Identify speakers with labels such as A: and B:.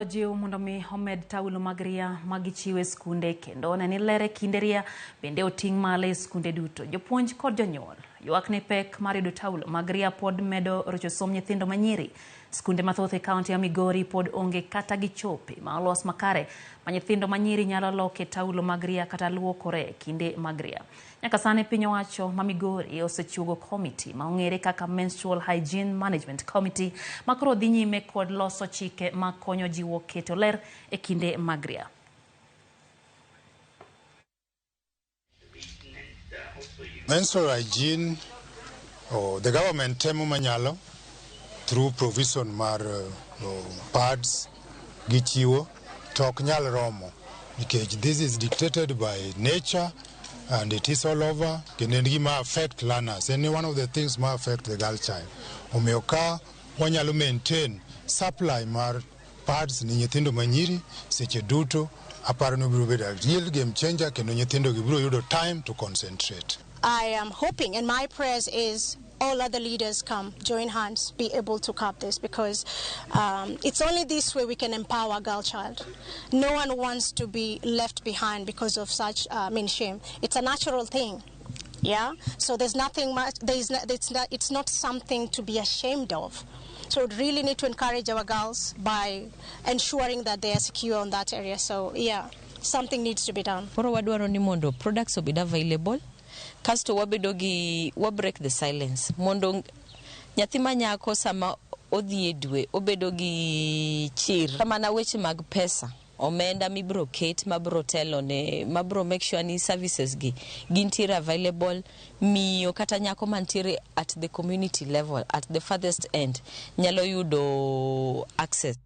A: Jiw mondo mi omed taulo mag ria ma gichiwo e skunde kendo one ni ler e kinde ria bende oting' malo e skunde duto. Jopuonj kod jonyuol ywak ni pek mar yudo taulo mag ria pod medo rocho somb nyithindo manyiri. Skunde mathoth e kaunti ya Migori pod onge kata gi chope ma olos makare ma nyithindo manyiri nyalo loke taulo mag ria kata luokore e kinde mag ria. Nyaka sani piny owacho ma Migori osechuogo komiti ma ong'ere kaka Menstrual Hygiene Management Committee ma koro dhi nyime kod loso chike ma konyo jiwo keto ler e kinde mag ria.
B: Menstrual hygiene, oh, the government temo manyalo through provision mar pads gichiwo to ok nyal romo nikech this is dictated by nature and it is all over kendo en gima affect learners en one of the things ma affect the girl child. Omiyo ka wanyalo maintain supply mar pads ni nyithindo manyiri seche duto, aparo ni obiro bedo a real game changer kendo nyithindo gi biro yudo time to concentrate.
C: I am hoping, and my prayers is all other leaders come, join hands, be able to curb this, because it's only this way we can empower girl child. No one wants to be left behind because of such mean shame. It's a natural thing. Yeah, so there's nothing much, there's not, it's not, it's not something to be ashamed of. So we really need to encourage our girls by ensuring that they are secure on that area. So yeah, something needs to be done.
D: Koro wadwaro ni mondo products obed available, kasto wabedo gi, wa break the silence mondo nyathi ma nyako sama odhi e dwe obedo gi chir. Mana weche mag pesa, omenda mibro ket mabro telo ne, mabro make sure ni services gi gintiere available, miyo kata nyako mantiere at the community level, at the farthest end, nyalo yudo access.